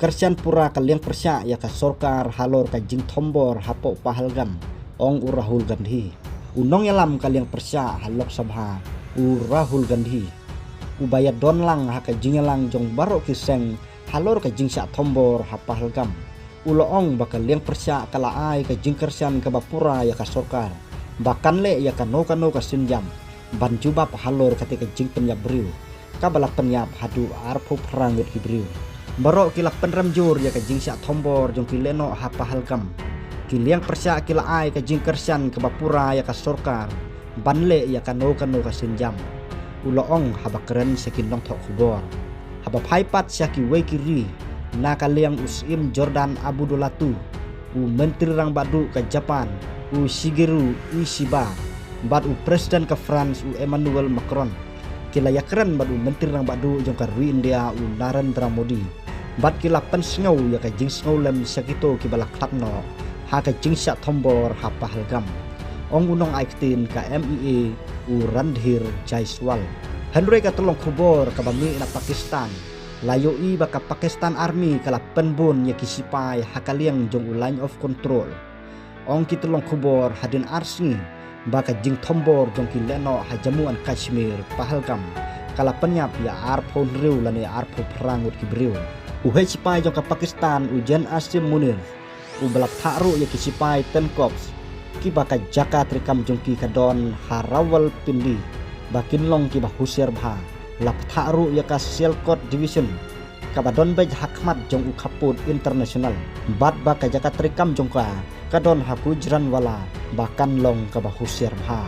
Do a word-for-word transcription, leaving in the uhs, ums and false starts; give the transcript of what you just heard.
kyrshan pura ka liang pyrshah ïa ka sorkar halor ka jingthombor hapoh Pahalgam, ong u Rahul Gandhi. U nongïalam ka liang pyrshah ha Lok Sabha, u Rahul Gandhi, u ba ïadon lang ha ka jingïalang jong baroh ki seng halor ka jingshah thombor ha Pahalgam, u la ong ba ka liang pyrshah ka la ai ka jingkyrshan kaba pura ïa ka sorkar ba kan leh ïa kano kano ka sienjam ban jubab halor kata ka jingpynïap briew, kaba la pynïap haduh arphew phra ngut ki briew. Baroh ki la pynrem jur ïa ka jingshah thombor jong ki lehnoh ha Pahalgam. Ki liang pyrshah ki la ai ka jingkyrshan kaba pura ïa ka sorkar ban leh ïa kano kano ka sienjam, u la ong haba kren sha ki nongthoh khubor. Haba phai pat sha kiwei ki ri, na ka liang u Syiem Jordan Abdullah ii, u Myntri Rangbah Duh ka Japan, u Shigeru Ishiba, bad u President ka France, u Emmanuel Macron, ki la ïakren bad u Myntri Rangbah Duh jong ka ri India, u Narendra Modi, bad ki la pynsngew ïa ka jingsngewlem sha kito kiba la khlad noh ha ka jingshah thombor ha Pahalgam, ong u nongai ktien ka M E A, u Randhir Jaiswal. Hynrei ka tyllong khubor kaba mih na Pakistan la ïohi ba ka Pakistan Army ka la pynbun ïa ki sipai ha ka liang jong u Line of Control. Ong ki tyllong khubor hadien ar sngi ba ka jingthombor jong ki lehnoh ha Jammu and Kashmir, Pahalgam, ka la pynïap ïa arphew hynriew lane arphew phra ngut ki briew. U heh sipai jong ka Pakistan, u Jan Asim Munir, u ba la phah ruh ïa ki sipai ten corps, kiba ka jaka treikam jong ki ka don ha Rawalpindi, ba kin long kiba husiar bha, la phah ruh ïa ka Sialkot Division, kaba don beit ha khmat jong u khappud international, bad ba ka jaka treikam jong ka ka don ha Gujranwala, ba kan long kaba husiar bha.